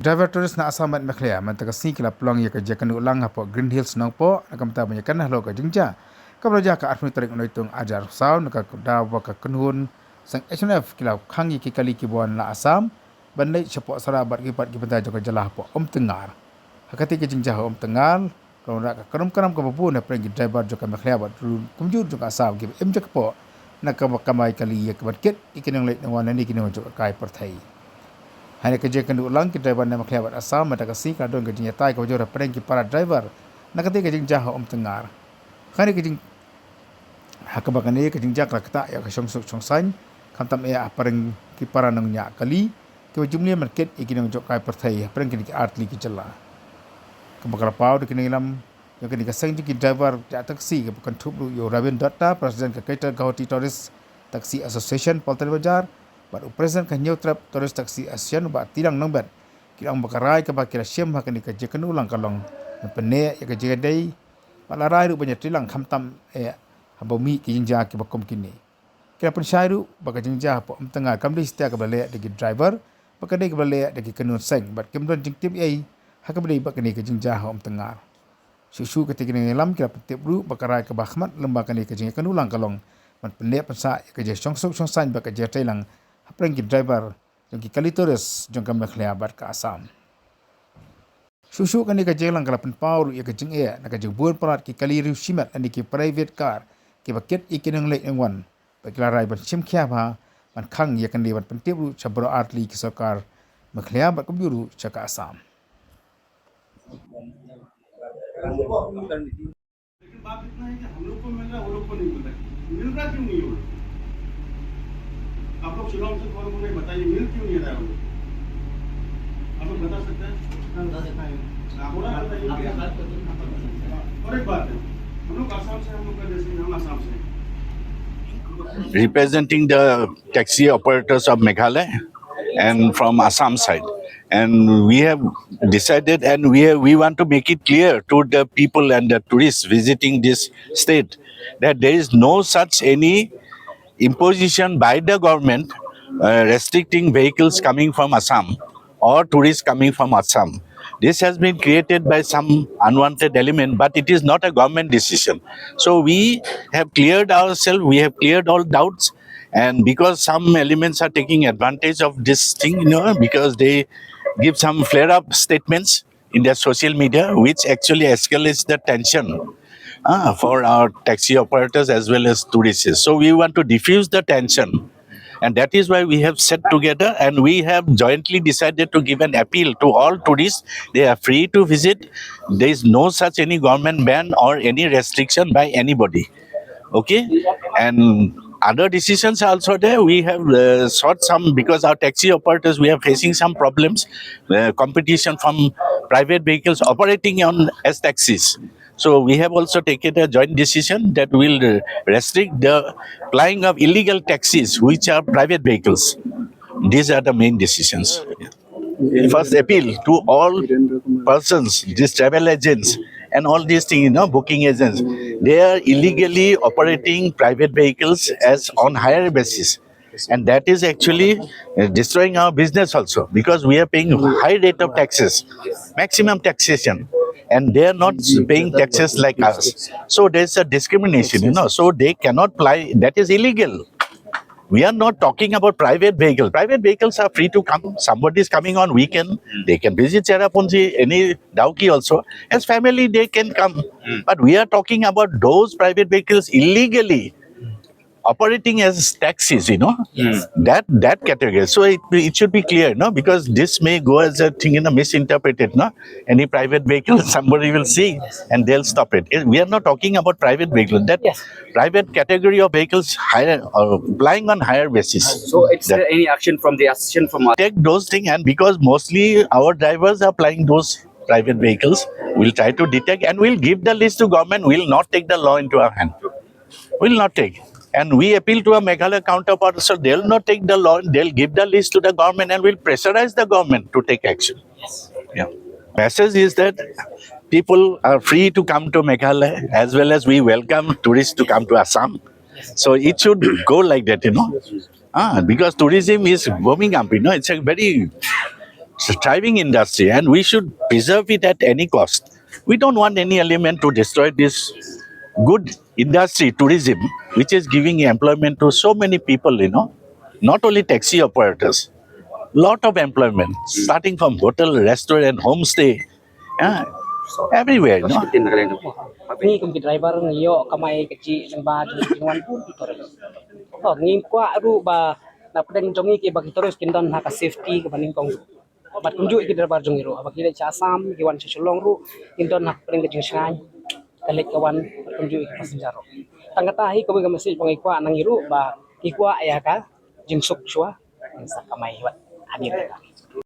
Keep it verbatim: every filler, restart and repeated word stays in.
Driver tourist na Assam bad Meghalaya mynta ka sngi ki la pynlong ïa ka jingïakynduh lang hapoh Green Hills Nongpoh na ka bynta ban ïakynduh halor ka jingjia kaba la jia ka arphew tarik Naitung arhajar arphew saw, na ka daw ba ka kynhun seng H N F ki la khang ïa ki kali kiba wan na Assam ban leit shapoh Sara bad ki pat ki bynta jong ka jylla hapoh Umtyngar. Ha kata ka jingjia ha Umtyngar, ka wanrah ka kynrum kynram kaba bun hapdeng ki driver jong ka Meghalaya bad ruh kumjuh jong ka Assam kiba im jakpoh na kaba kamai kali ïa ka ban kit ïa ki nongleit nongwan lane ki nongjop kai pyrthei. Hynrei ka jingïakynduh lang ki driver na Meghalaya bad Assam mynta ka sngi ka la don ka jingïatai kaba jur hapdeng ki para driver na kata ka jingjia ha Umtyngar. Hynrei ka jing ha kaba kane ka jingjia ka la ktah ïa ka shongsuk shongsaiñ khamtam eh hapdeng ki para nongñiah kali kiba jumlien ban kit ïa ki nongjop kai pyrthei hapdeng kine ki artylli ki jylla. Kaba ka la paw da ki nongïalam jong kane ka seng jong ki driver taxi kaba kynthup ruh ïa u Ravin Dutta, President ka Greater Guwahati Tourist Taxi Association Paltan Bazar, bad u President ka Hynñiewtrep Tourist Taxi Association u Bah Tirang Nongbet, ki la ong ba ka rai kaba ki la shim ha kane ka jingïakynduh lang ka long ban pynneh ïa ka jingïadei bad la rai ruh ban ïatrei lang khamtam eh haba mih ki jingjia kiba kum kine. Ki la pynshai ruh ba ka jingjia hapoh Umtyngar kam dei satia kaba la leh da ki driver, ba ka dei kaba la leh da ki kynhun seng bad kim don jingtip ei ha kaba dei ba kane ka jingjia ha Umtyngar. Shuh shuh kata ki nongïalam ki la pyntip ruh ba ka rai kaba khmat lem bad kane ka jingïakynduh lang ka long ban pynneh pynsah ïa ka jingshongsuk shongsaiñ bad ka jingïatrei lang hapdeng ki driver jong ki kali tourist jong ka Meghalaya bad ka Assam. Shuh shuh kane ka jingïalang ka la pynpaw ruh ïa ka jingeh na ka jingbun palat ki kali riewshimet lane ki private car kiba kit ïa ki nongleit nongwan, bad ki la rai ban shim khia bha ban khang ïa kane ban pyntip ruh sha baroh artylli ki sorkar Meghalaya bad kumjuh ruh sha ka Assam. लेकिन बात इतना है कि हम लोग को मिल रहा है, वो लोग को नहीं मिल रहा है। मिल रहा क्यों नहीं है वो लोग? आप लोग शिलोंग से कॉल करें, बताइए, मिल क्यों नहीं रहा है वो लोग? आप लोग बता सकते हैं? हाँ, बता सकता है। आप थोड़ा बताइए। आप क्या बात करते हैं, आप बता सकते हैं। और एक बात है, हम लोग आसाम से, हम लोग का जैसे हम आसाम से हैं। Representing the taxi operators of Meghalaya and from Assam side. And we have decided and we, have, we want to make it clear to the people and the tourists visiting this state that there is no such any imposition by the government uh, restricting vehicles coming from Assam or tourists coming from Assam. This has been created by some unwanted element, but it is not a government decision. So we have cleared ourselves, we have cleared all doubts, and because some elements are taking advantage of this thing, you know, because they give some flare up statements in their social media, which actually escalates the tension uh, for our taxi operators as well as tourists. So we want to diffuse the tension. And that is why we have sat together and we have jointly decided to give an appeal to all tourists. They are free to visit. There is no such any government ban or any restriction by anybody. Okay? And other decisions are also there. We have uh, sought some, because our taxi operators, we are facing some problems, uh, competition from private vehicles operating on as taxis. So we have also taken a joint decision that will uh, restrict the plying of illegal taxis, which are private vehicles. These are the main decisions. First appeal to all persons, these travel agents and all these things, you know, booking agents, they are illegally operating private vehicles as on hire basis. And that is actually uh, destroying our business also, because we are paying high rate of taxes, maximum taxation, and they are not paying taxes like us. So there is a discrimination, you know, so they cannot ply, that is illegal. We are not talking about private vehicles. Private vehicles are free to come. Somebody is coming on weekend, they can visit Cherrapunji, any Dawki also. As family, they can come. But we are talking about those private vehicles illegally operating as taxis, you know, that that category. So it, it should be clear, no, because this may go as a thing, you know, misinterpreted, no. Any private vehicle, somebody will see and they'll stop it. It- We are not talking about private vehicles. That Yes. Private category of vehicles hire or plying on hire basis. So it's That- uh, any action from the association from us? Take those things, and because mostly our drivers are plying those private vehicles, we'll try to detect and we'll give the list to government. We'll not take the law into our hand. Will not take. And we appeal to our Meghalaya counterparts, so they'll not take the law, they'll give the list to the government and will pressurize the government to take action. Yeah. Message is that people are free to come to Meghalaya as well as we welcome tourists to come to Assam. So it should go like that, you know. Ah, because tourism is booming up, you know, it's a very it's a thriving industry and we should preserve it at any cost. We don't want any element to destroy this good industry, tourism, which is giving employment to so many people, you know, not only taxi operators, lot of employment, starting from hotel, restaurant, homestay, yeah, everywhere, you know. Ngi kum ki driver ngi ïoh kamai ka jingwan jingwan pun ki tourist. To ngi kwah ruh ba na pdeng jong ngi kiba ki tourist kin don ha ka safety kaba nyngkong. Bad kumjuh ki driver jong ngi ruh ba ki leit sha Assam ki wan sha Shillong ruh kin don ha pdeng ka jingshngaiñ ka leit ka wan bad kumjuh ki passenger ruh. Tang kata hi kawei ka message ba ngi kwah na ngi ruh ba ki kwah ïa ka jingsuk shuwa sa kamai wat hadien.